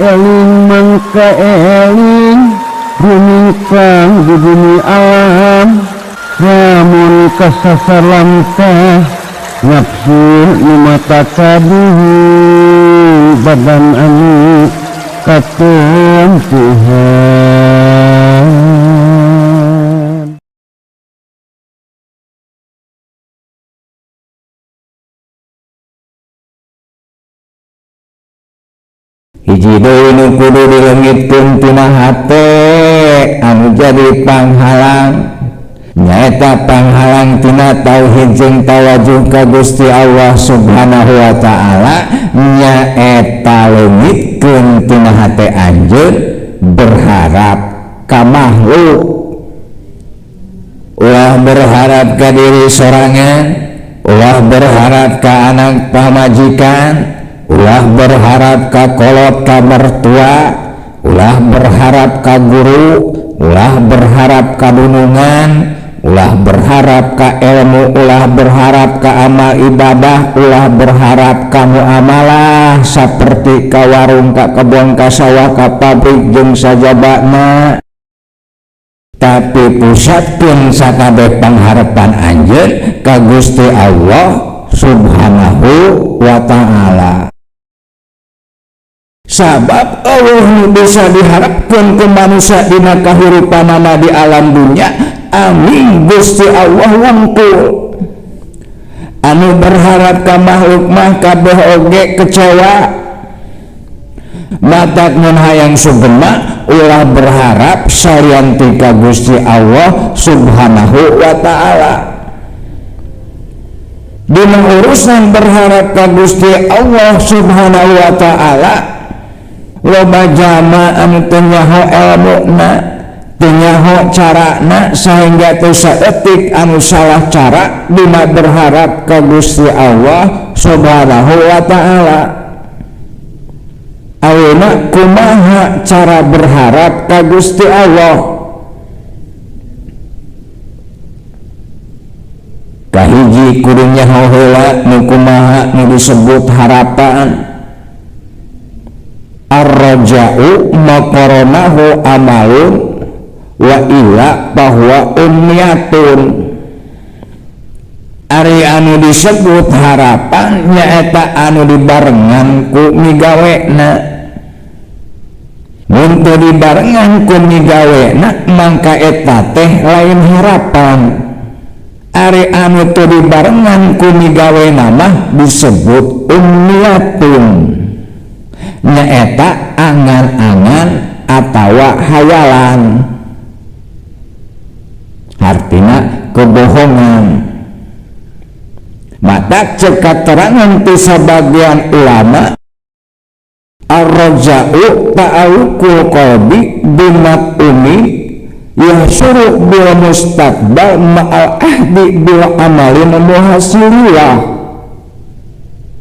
Eling mangka eling rumingkang di bumi alam lamun kasasar lamtah nafsu nu mata kaduhu badan anu katempuhan. Hiji deui nu kudu dileungitkeun tina hate anu jadi panghalang nyaeta panghalang tina tauhid jeung tawajuh ka Gusti Allah Subhanahu wa taala nyaeta leungitkeun tina hate anjeun berharap ka makhluk. Ulah berharap ka diri sorangan, ulah berharap ka anak pamajikan, ulah berharap ka kolot ka mertua, ulah berharap ka guru, ulah berharap ka dunungan, ulah berharap ka ilmu, ulah berharap ka amal ibadah, ulah berharap ka muamalah saperti ka warung, ka kebon, ka sawah, ka pabrik jeung sajabana. Tapi pusatkeun sakabeh pangharepan anjeun ka Gusti Allah Subhanahu wa taala. Sabab Allah nu bisa diharapkeun ku manusia dina kahirupanana di alam dunya, amin Gusti Allah wungkul. Anu berharap ka makhluk mah kabeh oge kecewa. Matak mun hayang sugema ulah berharap salian ti ka Gusti Allah Subhanahu wa taala. Dina urusan berharap ka Gusti Allah Subhanahu wa taala, loba jama anu teu nyaho elmuna, teu nyaho carana sehingga teu saeutik anu salah cara dina berharap ka Gusti Allah Subhanahu wa taala. Ayeuna kumaha cara berharap ka Gusti Allah? Kahiji kudu nyaho heula nu kumaha nu disebut harapan. Ar-raja'u maqaranahu amalun wa illa bahwa umniyatun. Ari anu disebut harapan nyaeta anu dibarengan ku migawena. Mun teu dibarengan ku migawena mangka eta teh lain harapan. Ari anu teu dibarengan ku migawena mah disebut umniyatun, nyaeta angan-angan atawa hayalan, artina kebohongan. Matak cek katerangan ti sabagian ulama, ar-raja'u ta'alluqul qalbi bimat'umi yahsuru bil mustaqbal ma'al ahdi bil amalin muhasilillah.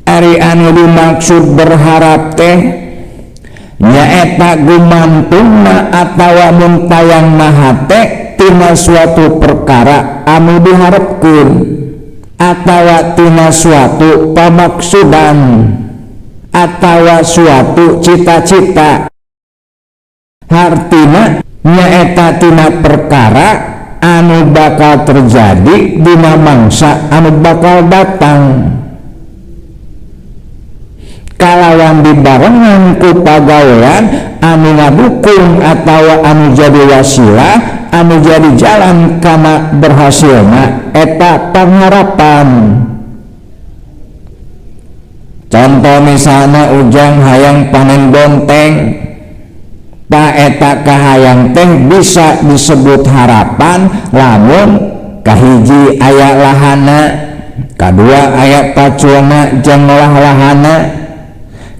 Ari anu dimaksud berharap teh nyaeta gumantungna atawa muntayangna hate tina suatu perkara anu diharepkeun atawa tina suatu pamaksudan atawa suatu cita-cita. Hartina nyaeta tina perkara anu bakal terjadi dina mangsa anu bakal datang kalawan dibarengan ku pagawean anu ngadukung atawa anu jadi wasilah anu jadi jalan kana berhasilna eta pangharapan. Contoh misalna ujang hayang panen bonteng, ta eta kahayang teh bisa disebut harapan lamun kahiji aya lahana, kadua aya paculna jeung ngolah lahana,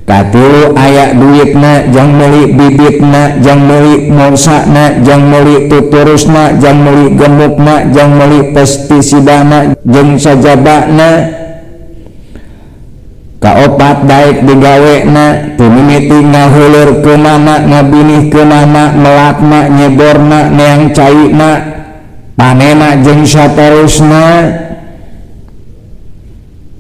katilu aya duitna jang meuli bibitna, jang meuli molsana, jang meuli tuturusna, jang meuli gemukna, jang meuli pestisidana jeung sajabana. Kaopat daek digawena teu mimiti ngahuleur keumana, ngabinih keumana, melakna, nyeborna, neang caina, panena jeung saterusna.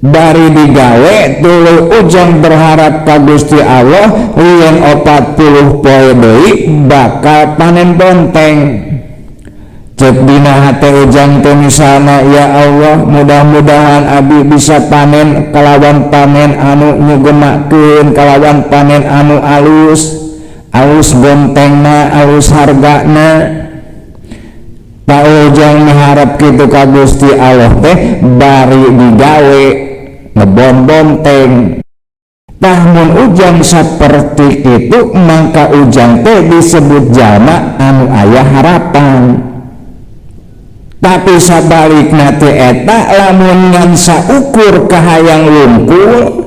Bari digawe tuluy Ujang berharap ka Gusti Allah yen 40 poe deui bakal panen bonteng. Cek dina hate Ujang teh misalna, ya Allah, mudah-mudahan abi bisa panen kalawan panen anu nyugemakeun, kalawan panen anu alus, alus gontengna, alus hargana. Pak Ujang miharap kitu ka Gusti Allah teh bari digawe ngebon bonteng. Tah mun Ujang saperti kitu mangka Ujang teh disebut jalma anu aya harapan. Tapi sabalikna teh eta lamun ngan saukur kahayang lungkul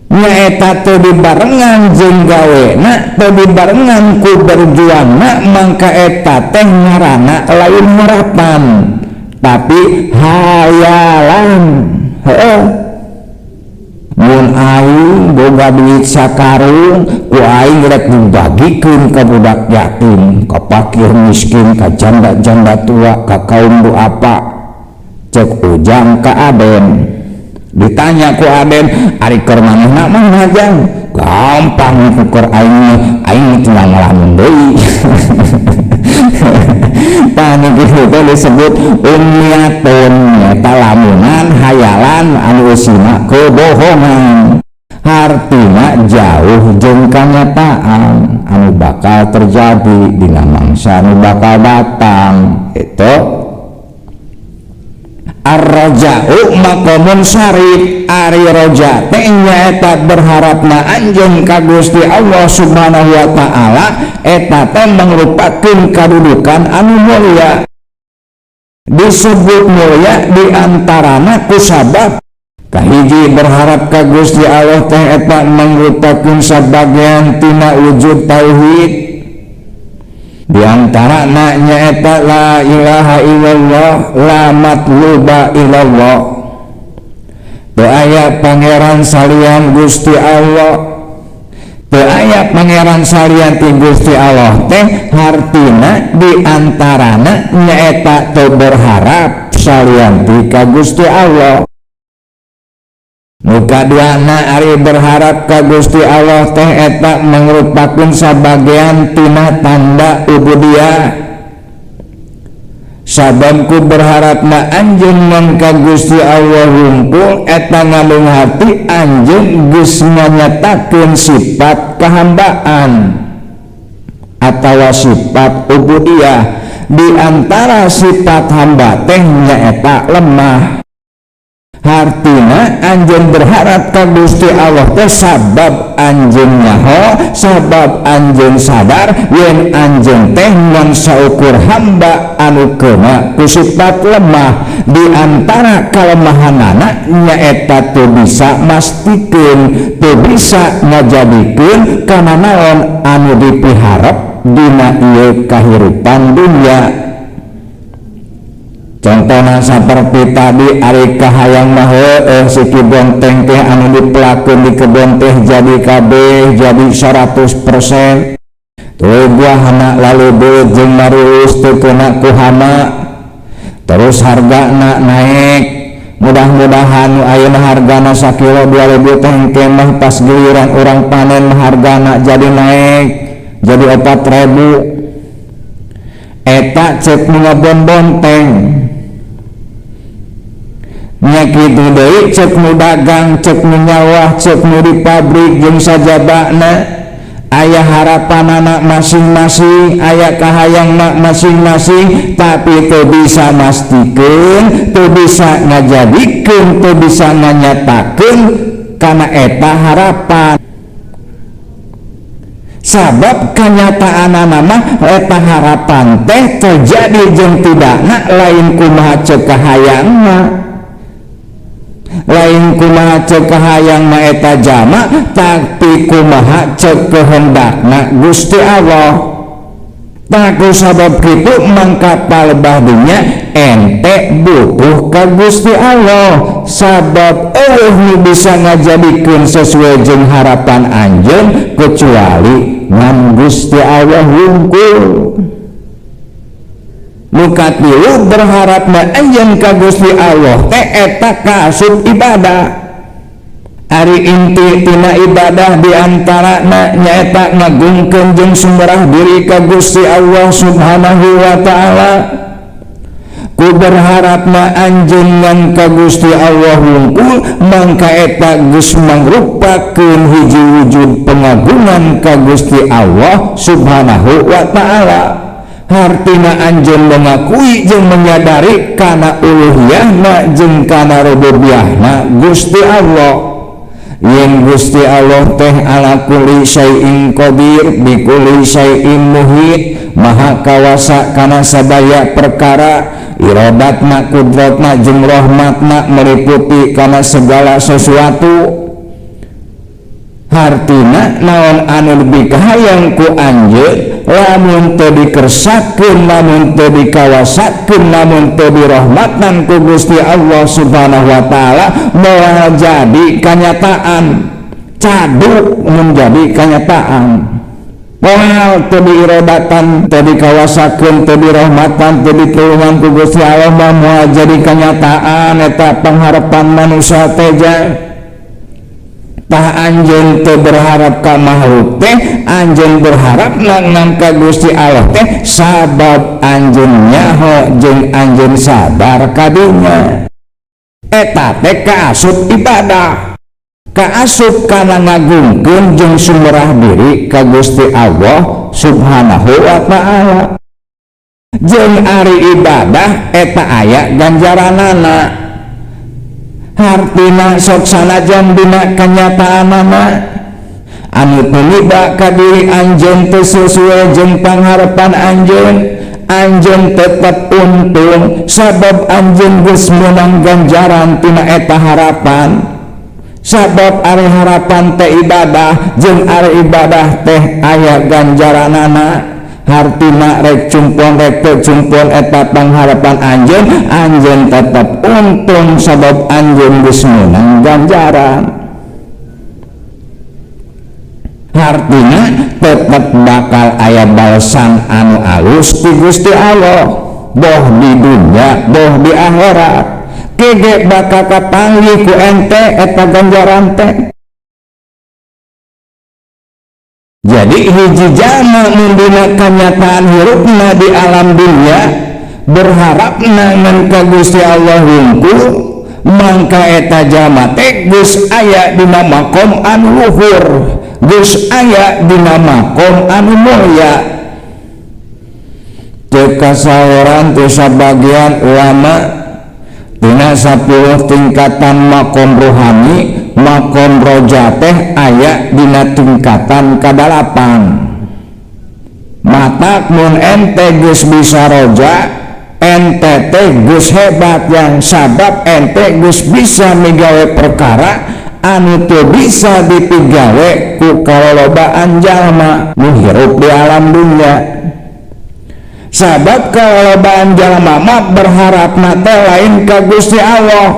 nyaeta teu dibarengan jeung gawena, teu dibarengan ku berjuangna, mangka eta teh ngaranna lain harapan tapi hayalan. Heuh, mun aing boga duit sakarung ku aing rek dibagikeun ka budak yatim, ka fakir miskin, ka janda-janda tua, ka kaum duafa. Cek Ujang ka Aden. Ditanya ku Aden, ari keur manehna mah jang? Gampang ku keur aing, aing tinggal ngalamun deui. Tah kitu teh disebut umniatun, nyaeta lamunan hayalan anu eusina kebohongan. Hartina jauh jeung kanyataan anu bakal terjadi dina mangsa anu bakal datang. Itu ar-raja'u maqamun syarif. Ari roja teh nyaeta berharapna anjeun ka Gusti Allah Subhanahu wa taala, eta teh mangrupakeun kadudukan anu mulia. Disebut mulia diantarana kusabab kahiji berharap ka Gusti Allah teh eta mangrupakeun sabagian tina wujud tauhid. Diantarana nyaeta la ilaha illallah, la matluba illallah. Teu aya pangeran salian Gusti Allah. Teu aya pangeran salian ti Gusti Allah teh hartina diantarana nyaeta teu berharap salian ti ka Gusti Allah. Nu kaduana ari berharap ka Gusti Allah teh eta mangrupakeun sabagian tina tanda ubudiyah. Sabab ku berharapna anjeun ngan ka Gusti Allah hungkul eta ngandung hati anjeun geus nganyatakeun sifat kahambaan atawa sifat ubudiyah. Di antara sifat hamba teh nyaeta lemah. Hartina anjeun berharap ka Gusti Allah teh sabab anjeun nyaho, sabab anjeun sadar yen anjeun teh ngan saukur hamba anu keuna ku sifat lemah. Di antara kalemahanana nyaeta teu bisa mastikeun, teu bisa ngajadikeun kana naon anu dipiharep dina ieu kahirupan dunya. Contohna saperti tadi ari kahayang mah heueuh si bonteng teh anu dipelakeun di kebon teh jadi kabeh jadi 100%. Tuluy buahna lalu beut jeung marulus teu kena ku hama. Terus hargana naik. Mudah-mudahan nu ayeuna hargana sakilo 2000 teh engke mah pas giliran urang panen mah hargana jadi naik jadi 4000. Eta cek nu ngebon bonteng. Nya kitu deui cek nu dagang, cek nu nyawah, cek nu di pabrik jeung sajabana aya harapanana masing-masing, aya kahayangna masing-masing, tapi teu bisa mastikeun, teu bisa ngajadikeun, teu bisa nganyatakeun kana eta harapan. Sabab kanyataanana mah eta harapan teh terjadi jeung tidakna lain kumaha ceuk kahayangna. Lain kumaha ceuk kahayangna eta jama, tapi kumaha ceuk kehendakna Gusti Allah. Tah ku sabab kitu mangka palebah dunya ente butuh ka Gusti Allah. Sabab eueuh nu bisa ngajadikeun sesuai jeung harapan anjeun kecuali ngan Gusti Allah hungkul. Nu katilu berharapna anjeun ka Gusti Allah teh eta kaasup ibadah. Ari inti tina ibadah diantarana nyaeta ngagungkeun jeung sumberah diri ka Gusti Allah Subhanahu wa taala. Ku berharapna anjeun ngan ka Gusti Allah wungkul mangka eta geus mangrupakeun hiji wujud pengagungan ka Gusti Allah Subhanahu wa taala. Hartina anjeun mengakui jeung menyadari kana uluhiyahna jeung kana rububiyahna Gusti Allah. Yen Gusti Allah teh ala kulli syai'in qadir bi kulli syai'in muhit, maha kawasa kana sadaya perkara, iradatna kudratna jeung rahmatna meliputi kana segala sesuatu. Hartina naon anu dibikahayang ku anjeun lamun teu dikersakeun, lamun teu dikawasakeun, lamun teu dirahmatan ku Gusti Allah Subhanahu wa taala, moal jadi kanyataan, caduk menjadi kanyataan. Moal teu diirodatan, teu dikawasakeun, teu dirahmatan, teu ditulungan ku Gusti Allah mah moal jadi kanyataan eta pangharapan manusia teh. Tah anjeun teu berharap ka makhluk teh, anjeun berharap ngan ka Gusti Allah teh, sabab anjeun nyaho jeung anjeun sadar ka dinya. Eta teh kaasup ibadah, kaasup kana ngagungkeun jeung sumberah diri ka Gusti Allah Subhanahu wa taala. Jeung ari ibadah eta aya ganjaranana. Hartina sok sanajan dina kanyataanana anu tumiba ka diri anjeun teu sesuai jeung pangharepan anjeun, anjeun tetep untung sabab anjeun geus meunang ganjaran tina eta harapan. Sabab ari harapan teh ibadah jeung ari ibadah teh aya ganjaranana. Hartina rek cumpon rek teu cumpon eta pangharapan anjeun, anjeun tetep untung sabab anjeun geus meunang ganjaran. Hartina tetep bakal aya balesan anu alus ti Gusti Allah, boh di dunya boh di akhirat. Kege bakal kapanggih ku ente eta ganjaran teh. Jadi hiji jalma mun dina kanyataan hirupna di alam dunia berharapna ngan ka Gusti Allah wungkul, mangka eta jalma teh geus aya dina makom anu luhur, geus aya dina makom anu mulia. Teu kasaoran teu sabagian ulama dina 10 tingkatan makom ruhani, makom roja teh aya dina tingkatan kadalapan. Matak mun ente geus bisa roja, ente teh geus hebat yang sabab ente geus bisa migawe perkara anu teu bisa dipigawe ku kalolobaan jalma nu hirup di alam dunia. Sabab kalolobaan jalma mah berharapna teh lain ka Gusti Allah,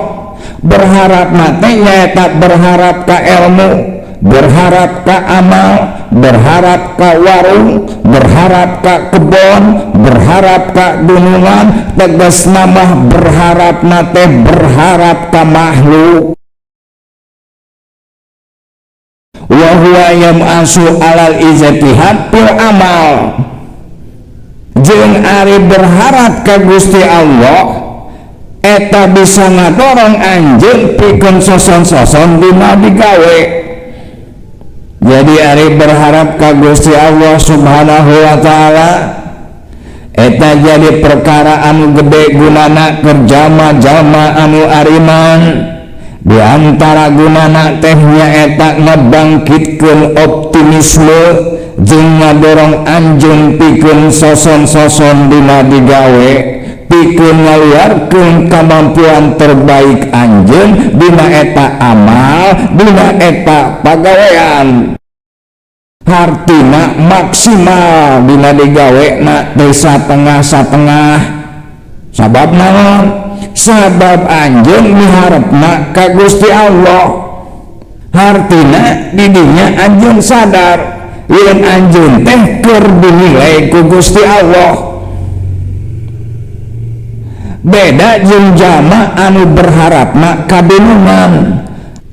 berharap mati nyaeta berharap ka ilmu, berharap ka amal, berharap ka warung, berharap ka kebon, berharap ka gunungan, tegas namah berharap nate berharap ka makhluk. Wa huwa yam'asu alal ijtihad fil amal. Jeung ari berharap ka Gusti Allah eta bisa ngadorong anjeun pikeun soson-soson dina digawe. Jadi ari berharap ka Gusti Allah Subhanahu wa taala eta jadi perkara anu gede gunana keur jalma-jalma anu ariman. Di antara gunana teh nyaeta ngebangkitkeun optimisme jeung ngadorong anjeun pikeun soson-soson dina digawe, pikeun ngaliarkeun kamampuan terbaik anjeun dina eta amal, dina eta pagawean. Hartina maksimal dina digawena teh satengah-satengah. Sabab naon? Sabab anjeun miharepna ka Gusti Allah. Hartina didinya anjeun sadar yen anjeun teh keur dinilai ku Gusti Allah. Beda jeung jalma anu berharapna ka binungan.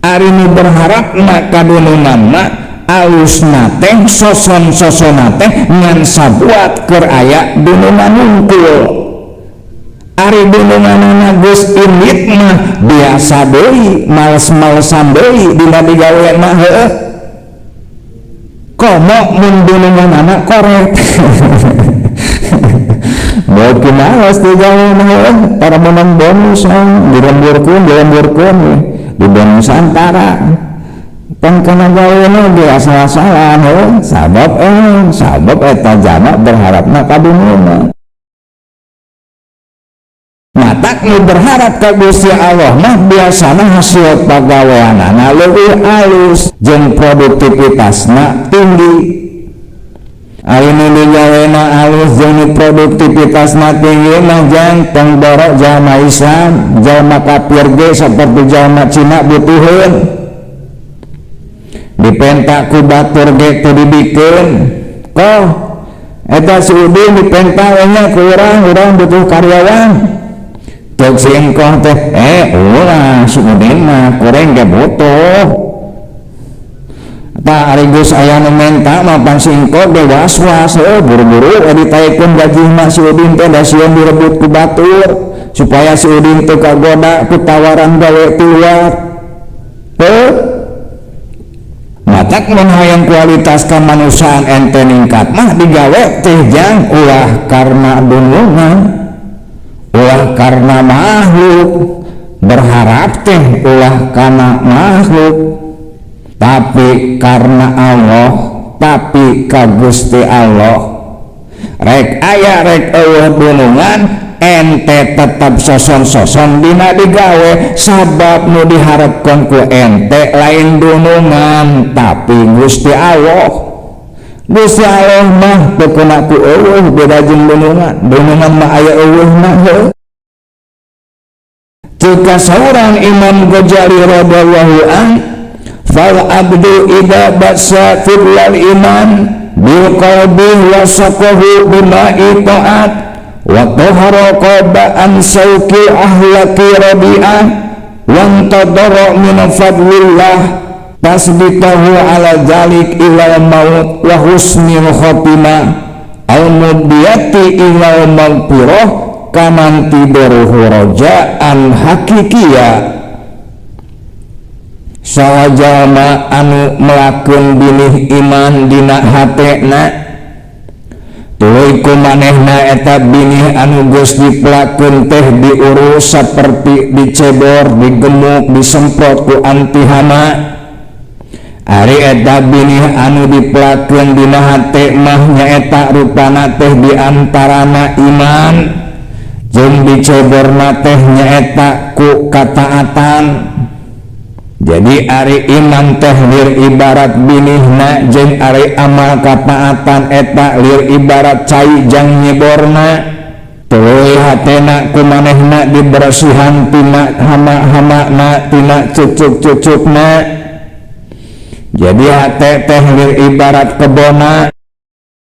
Ari nu berharapna ka dunungan mah alusna teh soson-sosona teh ngan sabuat keur aya dunungan nungkul. Ari dununganana geus indit mah biasa deui, males-malesan deui dina digawe mah heueuh. Komo mun dununganana koret. Beuki males digawe mah heueuh, tara meunang bonus dilemburkeun di bonusan tara. Tong kana gawe mah diasal-asalan heueuh, sabab eta jalma berharapna ka dunungan. Matak nu berharap ka Gusti Allah mah biasana hasil pagaweanana leuwih alus jeung produktivitasna tinggi. Ari nu digawena alus jeung produktivitasna tinggi mah jang tong borok jalma Islam, jalma kafir ge saperti jalma Cina butuheun. Dipenta ku batur ge teu dibikeun. Koh eta si Udin dipenta we nya ku urang, urang butuh karyawan. Cek si engkoh teh, ulah si Udin mah kurang ge butuh. Tah ari geus aya nu menta mah pan si engkoh ge was-was, buru-buru ditaekeun gaji mah si Udin teh da sieun direbut ku batur supaya si Udin teu kagoda ku tawaran gawe ti luar. Heuh. Matak mun hayang kualitas kamanusiaan ente ningkat mah digawe teh jang ulah karena dunungan, ulah karena makhluk, berharap teh ulah karena makhluk, tapi karena Allah, tapi ka Gusti Allah. Rek aya rek eueuh dunungan ente tetap soson-soson dina digawe, sabab nu diharapkeun ku ente lain dunungan tapi Gusti Allah. Gusti Allah mah teu kena ku eueuh, beda jeung dunungan. Dunungan mah aya eueuhna heuh. Ceuk saurang Imam Ghazali radhiyallahu an, fal abdu idza basa fidlal iman bil qalbi wa saqahu bima'i ta'at wa tahara qalba an sauqi ahlaki rabi'ah wa antadara min fadlillah tasbitahu ala dzalik ila maut wa husnil khatimah al mudiyati ila maghfirah kaman tiduruhu rajaan hakikiya. Saha jalma anu melakeun binih iman dina hatena, tuluy ku manehna eta binih anu geus dipelakeun teh diurus saperti dicebor, digemuk, disemprot ku anti hama. Ari eta binih anu dipelakeun dina hate mah nyaeta rupana teh diantarana iman jeung diceborna teh nyaeta ku kataatan. Jadi ari iman teh lir ibarat binihna jeung ari amal kataatan eta lir ibarat cai jang nyeborna. Tuluy hatena ku manehna dibersihan tina hama-hamana, tina cucuk-cucukna. Jadi hate teh lir ibarat kebona.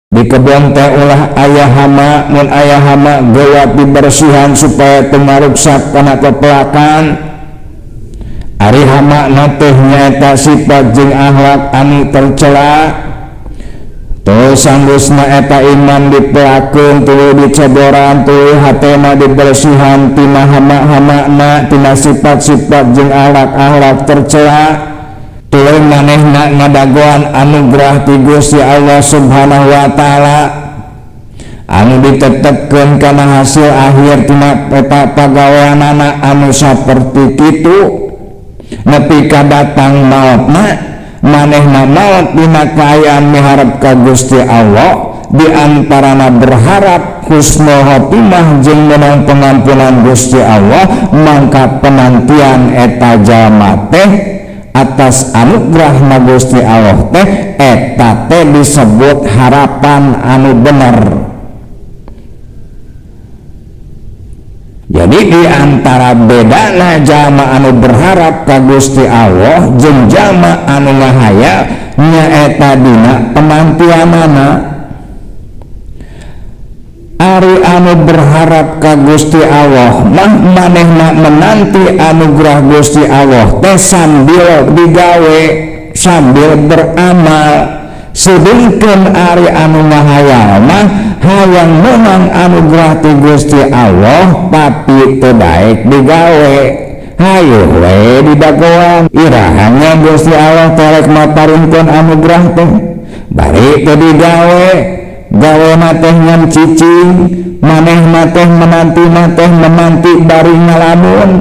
Di kebon teh ulah aya hama, mun aya hama geuwat dibersihan supaya teu ngaruksak kana pepelakan. Ari hama na teh nyaeta sifat jeung akhlak anu tercela. Terus sanggeusna eta iman dipelakeun tuluy diceboran, tuluy hatena dibersihan tina hama-hamana, tina sifat-sifat jeung akhlak-akhlak tercela. Tuluy manehna ngadagoan anugerah ti Gusti Allah Subhanahu wa taala anu ditetepkeun kana hasil akhir tina eta pagaweanana anu saperti kitu. Nepi ka datang maotna, manehna maot dina kaayaan miharep ka Gusti Allah, di antarana berharap husnul khotimah jeung meunang pengampunan Gusti Allah, mangka penantian eta jalma teh atas anugerah na Gusti Allah teh eta teh disebut harapan anu bener. Jadi di antara bedana jalma anu berharap ka Gusti Allah jeung jalma anu ngahayal nyaeta dina penantianana. Ari anu berharap ka Gusti Allah mah manehna menanti anugerah Gusti Allah teh sambil digawe, sambil beramal. Sedengkeun ari anu ngahayal mah hayang menang anugerah ti Gusti Allah tapi teu daek digawe. Hayu we didagoan, irahanya Gusti Allah teh rek maparungkeun anugerah teh bari teu digawe. Gawe teh ngan cicing, manehna teh menanti teh menanti bari ngalamun.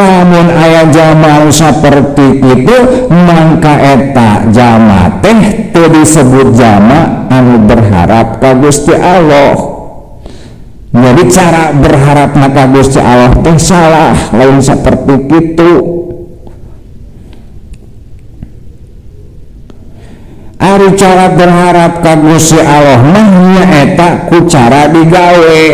Lamun aya jalma saperti itu mangka eta jalma teh teu disebut jalma anu berharap ka Gusti Allah. Jadi cara berharap ka Gusti Allah teh salah, lain seperti itu. Ari cara berharap ka Gusti Allah mah nyaeta ku cara digawe.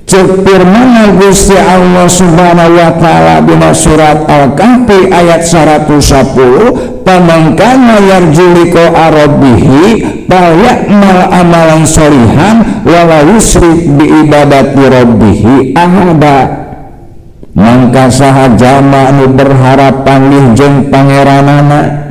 Ceuk firman Gusti Allah Subhanahu wa taala dina surat Al-Kahfi ayat 110, "Faman kana yarju liqa'a rabbih falyamal amalan sholihan wa la yusyrik bi ibadati rabbih ahada." Mangka saha jalma anu berharap panggih jeung pangeranana.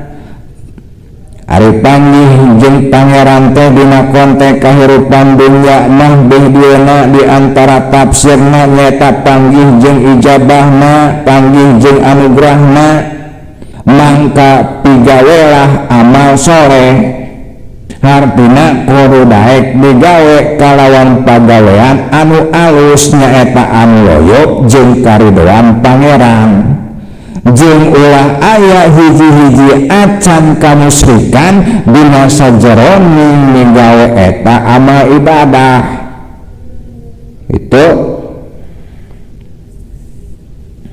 Ari panggih jeung pangeran teh dina konteks kahirupan dunya mah beh dieuna di antara tafsirna nyaeta panggih jeung ijabahna, panggih jeung anugerahna. Mangka pigawelah amal soleh, hartina kudu daek digawe kalawan pagawean anu alus nyaeta anu loyop jeung karidoan pangeran. Jeung ulah aya hiji-hiji acan kamusyrikan dina sajeroning migawe eta amal ibadah. Itu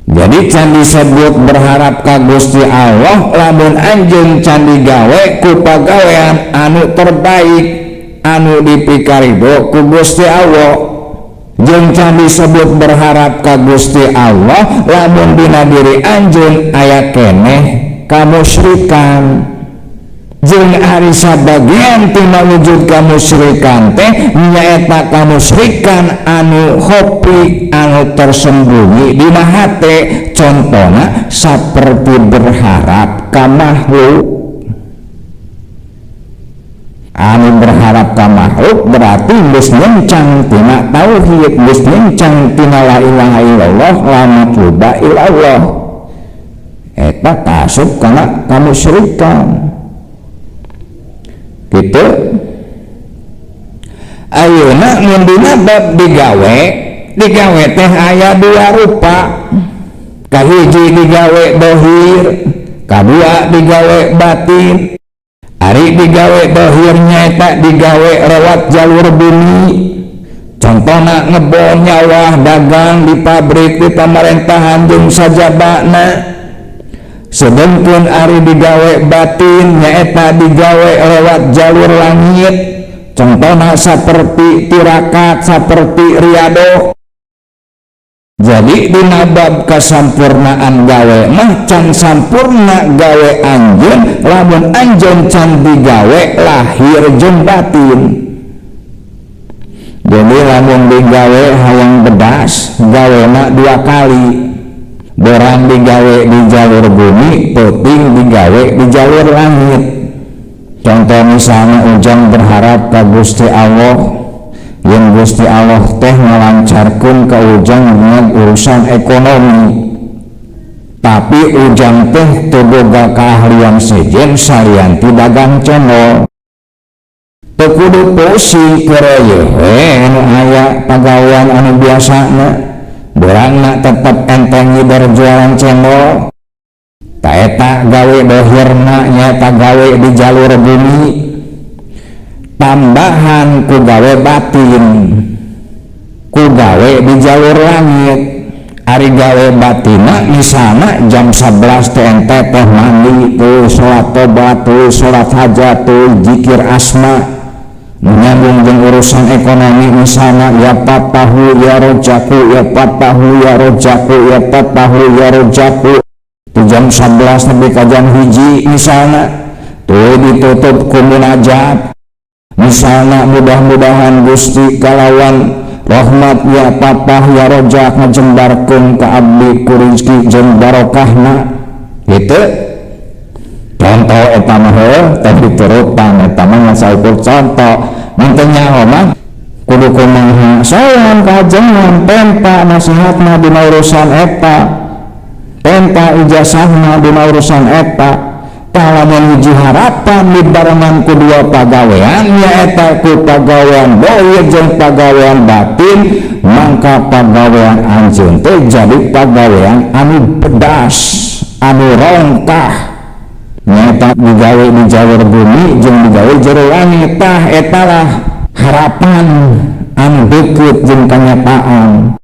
jadi can disebut berharap ka Gusti Allah lamun anjeun can digawe ku pagawean anu terbaik anu dipikarido ku Gusti Allah. Jeung can disebut berharap ka Gusti Allah lamun dina diri anjeun aya keneh kamusyrikan. Jeung ari sabagian tina wujud kamusyrikan teh nyaeta kamusyrikan anu khofi anu tersembunyi dina hate, contona saperti berharap ka makhluk. Anu berharap ka makhluk berarti geus nyencang tina tauhid, geus nyencang tina la ilaha illallah la matluba illallah. Eta kasub kana kamusyrikan. Gitu. Ayeuna mun dina bab digawe, digawe teh aya dua rupa. Kahiji digawe dohir, kadua digawe batin. Ari digawe dohir nyaeta digawe lewat jalur bumi. Contohna ngebon, nyawah, dagang di pabrik, di pemerintahan jeung sajabana. Sedengkeun ari digawe batin nyaeta digawe lewat jalur langit. Contohna saperti tirakat, saperti riadoh. Jadi dina bab kasampurnaan gawe mah can sampurna gawe anjeun lamun anjeun can digawe lahir jeung batin. Jadi lamun digawe hayang bedas gawena dua kali. Borang digawe di jalur bumi, peuting digawe di jalur langit. Contoh misalnya ujang berharap ka Gusti Allah, yang Gusti Allah teh ngalancarkeun ka ujang dengan urusan ekonomi. Tapi ujang teh teu boga keahlian sejen salian ti dagang cendol. Teu kudu pusing kereueuh we anu aya pagawean anu biasana. Borangna tetep enteng ngider jualan cendol. Ta eta gawe dohirna nyaeta gawe di jalur bumi. Tambahan ku gawe batin, ku gawe di jalur langit. Ari gawe batina misalna jam 11 teh ente teh mandi tuh, sholat tobat tuh, sholat hajat tuh, zikir asma, menyambung jeung urusan ekonomi misalna ya fatahu ya rojaku ya fatahu ya rojaku ya fatahu ya rojaku. Di jam 11 nepi ka jam 1 misalna tuh ditutup ku munajat. Misalnya, mudah-mudahan Gusti kalawan rahmat ya Fatah ya Rojak ngajembarkeun ka abdi ku rizki jeung barokahna, gitu. Contoh eta mah heuh, tapi turutan eta mah ngan saukur contoh. Mun nyaho mah kudu kumaha, sowan kajengan, penta nasihatna dina urusan eta, penta ijazahna dina urusan eta. Lamun hiji harapan dibarengan ku dua pagawean, nyaeta ku pagawean dohir jeung pagawean batin, mangka pagawean anjeun teh jadi pagawean anu pedas, anu rongkah, nyaeta digawe di jalur bumi jeung digawe jero langit. Tah, eta lah harapan anu deket jeung kenyataan.